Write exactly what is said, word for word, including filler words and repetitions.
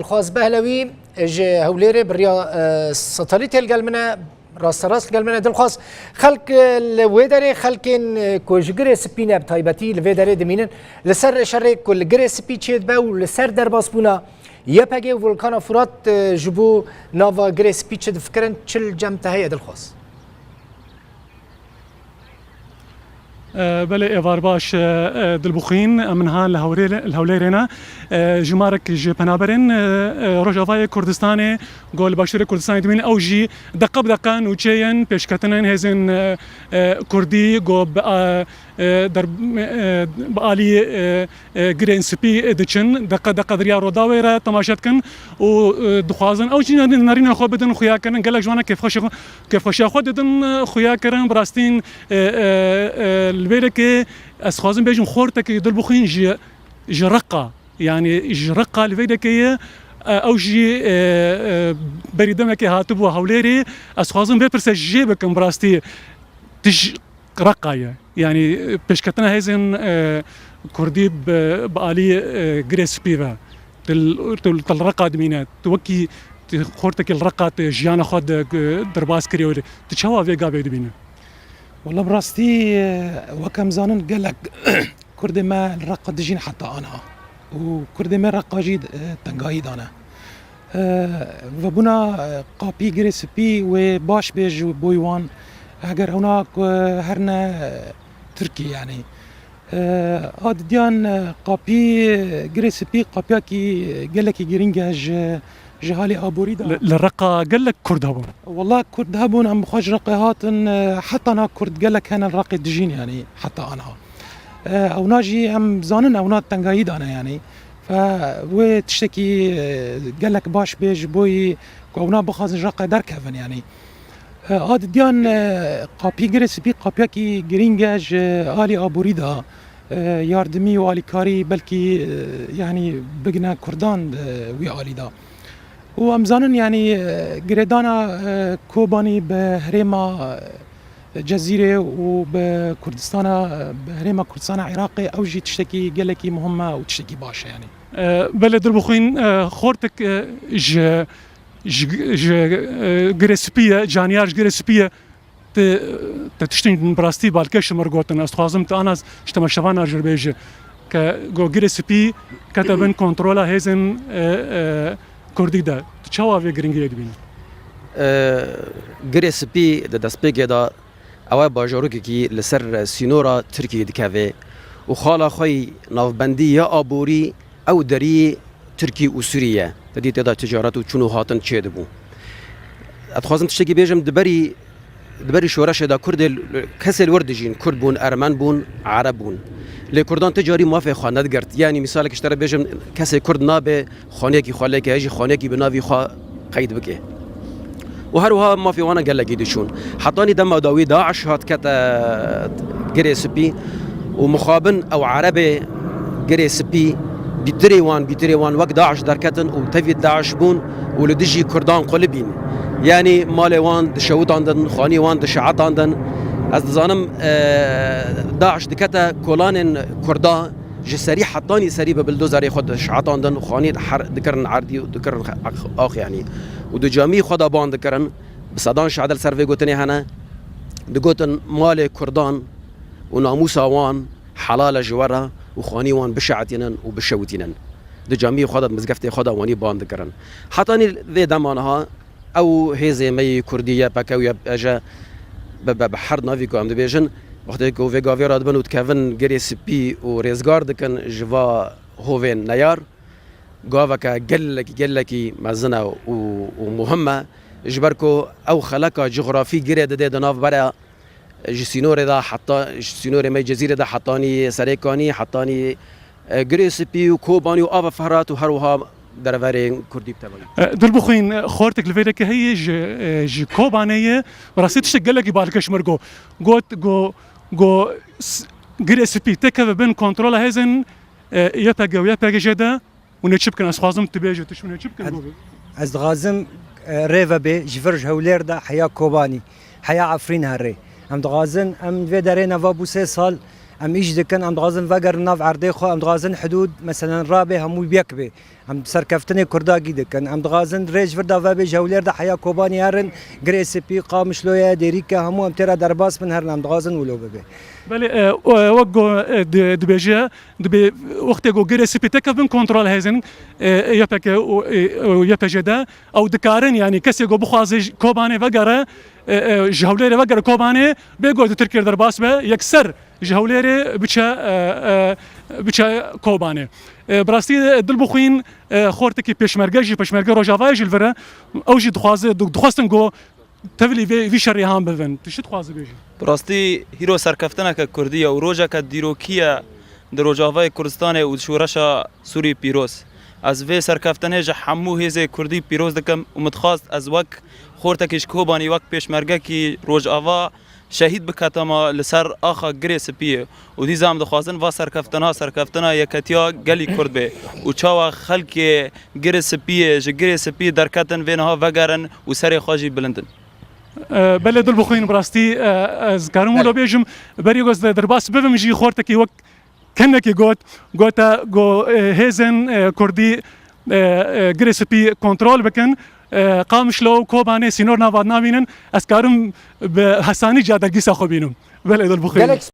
Dilxwaz Behlewî ji Hewlêrê bi riya, e, satelîtê li gel min e, rasterast li gel min e. Dilxwaz, xelk, e, li wê derê xelkên, e, ku ji Girê Spî ne, bi taybetî li vê derê dimînin, li ser şerê ku li Girê Spî çêdibe û li ser derbasbûna Y P G û Volkana Furat, e, ji bo nava Girê Spî çi difikirin, çi li cem te heye, Dilxwaz? E, belê, êvar baş, e, e, Dilbixwîn, em niha li Hewrê-, li Hewlêrê ne. E, jimarek ji penaberên, e, e, Rojavayê Kurdistanê, ku li Başûrê Kurdistanê dimînin, ew jî deqe bi deqe nûçeyên pêşketinên hêzên, e, e, Kurdî, ku bi, e, e, der-, e, bi alî, e, e, Girên Spî diçin, deqe deqe di riya Rojavayê re temaşe dikin û, e, dixwazin ew jî nerîna xwe bidin xuyakirin. Gelek ji wan kêfxweşiya xwe, kêfxweşiya xwe didin, e, xuyakirin. Bi rastî, e, e, e, li vê derê ez dixwazim bêjim, xortekî Dilbixwîn ji, ji Reqa, yanî ji Reqa li vê derê ye, e, ew jî, e, e, berî demekê hatibû Hewlêrê. Ez dixwazim vê pirsê jê bikim, bi rastî tu ji Reqa ye. Yanî, e, pêşketina hêzên, e, Kurdî bi, bi alî, e, Girê Spî ve. Tu, tu, tu li Reqa dimîne. Tu wekî, tu xortekî li Reqa tu jiyana xwe di, derbas kiriye. Tu çawa vê gavê dibîne? Wela bi rastî, e, wek em zanin gelek Kurdê me li Reqa dijîn heta aniha. Û Kurdê me Reqa jî, e, tengayî dane. E, vebûna, e, qapî Girê Spî wê baş bê ji bo wan, heger ewna ku herne, e, Tirkî, yanî. E, a didiyan, e, qapî, e, Girê Spî qapiyakî gelekî girîng e ji, ji halê aborî de. Li, li Reqa gelek Kurd hebûn? Wela Kurd hebûn, em bi xwe ji Reqê hatin, e, heta niha Kurd gelek hene li Reqê dijîn, yanî heta aniha. E, ewna jî em zanin, ewna tengayî dane, yanî. Fe wê tiştekî, e, gelek baş bê ji bo yî ku ewna bixwazin ji Reqê derkevin, yanî. E, a didiyan, e, qapî Girê Spî qapiyekî girîng e ji alî aborî de, e, yardimî û alîkarî belkî, e, yanî bigine Kurdan, e, wî alî de. Û em zanin, yanî, e, girêdana, e, Kobanî bi herêma, e, Cezîrê û bi Kurdistana, e, bi herêma Kurdistana Iraqê, ew jî tiştekî gelekî muhim e û tiştekî baş e, yanî. E, belê, Dilbixwîn, e, xortek, e, ji, ji, ji, e, Girê Spî ye, caniyar ji Girê Spî ye. Te, te tiştên bi rastî balkêş ji mir gotin. Ez dixwazim te ana ji temaşevanan jî bêje ke go Girê Spî kete bin kontrola hêzên, e, e, Kurdî de. Tu çawa vê giringiyê dibînî? E, Girê Spî di destpêkê de ew e bajarokekî li ser sînora Tirkiyê dikeve û xala xwe yî navbendî ya aborî ew deriyê Tirkî û Sûrî ye. Te dî tê de ticaret û çûn û hatin çêdibû. Ez dixwazim tiştekî bêjim, di berî, di berî şoreşê de Kurdê, kesê li wir dijîn, Kurd bûn, Ermen bûn, Ereb bûn. Lê Kurdan ti carî mafê xwe nedigirt. Yanî mîsalek ji te re bêjim, kesê Kurd nabe xaniyekî xwe lêke, jî xaniyekî bi navî xwe qeyd bike. Û her wiha mafê wan gelekî diçûn. Hetanî dema dawî DAIŞ hat kete Girê Spî û mixabin ew Erebê Girê Spî, bîtirê wan, bîtirê wan wek DAIŞ derketin û tevî DAIŞ bûn û li dijî Kurdan qulibîn. Yanî malê wan dişewitandin, xanî wan dişeetandin. Ez dizanim, e, DAIŞ dikete kolanên Kurda, ji serî hetanî serî bi bildozerê xwe dişeetandin, xanî her dikirin erdî û dikirin ax, ax yanî. Û di camî xwe de ban dikirin, bi sedan şehade li ser vê gotinê hene, digotin malê Kurdan û namûsa wan helal e ji we re û xanî wan bişeetînin û bişewitînin. Di camî xwe de, di mizgeftê xwe de wanî ban dikirin. Hetanî vê dema niha, Ew hêzê me yê Kurdî, Y P G û Y P J, bi, bi, bi her navî ku em dibêjin, wextê ku vê gavê re dibin û dikevin Girê Spî û rêzgar dikin ji va hovên neyar, gaveke gelekî, gelekî mezin e û, û muhim e, ji ber ku ew xeleka cografî girê dide di nav bere, ji sînorê de heta, ji sînorê me Cezîrê de hetanî Serêkanî, hetanî, e, Girê Spî û Kobanî û Ava Ferat û her wiha dereverên Kurdî bi tevayî. E, Dilbixwîn, e, xortek li vê derê heye ji, e, ji Kobanê ye. Bi rastî tiştek gelekî balkêş ji mir got. Got, go, go, s-, Girê Spî têkeve bin kontrola hêzên, e, Y P G û Y P G jê de. Hûn ê çi bikin? Ez dixwazim tu bêje, tu ji hûn ê çi bikin? Ez, ez dixwazim, e, rê vebe ji vir ji Hewlêr de heya Kobanî, heya Efrîn herê. Em dixwazin, em vê derê nava bû sê sal, Em îş dikin, em dixwazin vegerin nav erdê xwe, em dixwazin hidûd, meselen, rabe hemû yek bê. Em serkeftinê Kurda gî dikin. Em dixwazin rê ji vir de vebe, ji Hewlêr de heya Kobanî herin, Girê Spî, Qamişloye, Dêrîke, hemû em tê re derbas bin herin, em dixwazin wilo bibe. Belê, e, e, wek go, e, di-, dibêje, dibê wextê go Girê Spî teke bin kontrol hêzên, e, e, Y P G û, e, û Y P G de, ew dikarin, yanî kesê go bixwaze ji Kobanê vegere, e, e, ji Hewlêrê vegere Kobanê, bê go di Tirkiyê derbas be, yekser ji Hewlêrê biçe, e, e, biçe Kobanê. E, bi rastî, e, dil bixwîn, e, xortekî pêşmerge jî, pêşmerge Rojavayê jî li vir e. Ew jî dixwaze, di-, dixwestin ku tevlî vê, vî şerê han bibin. Tu çi dixwazî bêjî? Bi rastî hîro serkeftineke Kurdî ye û rojeke dîrokî ye di Rojavayê Kurdistanê û di şoreşa Sûrî pîroz. Ez vê serkeftinê ji hemû hêzê Kurdî pîroz dikim û min dixwast ez wek xortekî ji Kobanî, wek pêşmergekî Rojava şehîd biketama li ser axa Girê Spiyê û dîsa em dixwazin va serkeftina, serkeftina yeketiya gelî Kurd be û çawa xelkê Girê Spiyê ji Girê Spiyê derketin vê niha vegerin û serê xwe jî bilindin. E, belê dil bixwîn bi rastî, e, ez karim wilo bêjim, berî ku ez de derbas bibim jî xortekî wek kenekî got, gote, go, e, hêzên, e, Kurdî, e, e, Girê Spî kontrol bikin, e, Qamişlo û Kobanê sînor nava namînin, ez karim bi hesanî ca dergîsa xwe bînim. Belê dil bixwîn. Gelek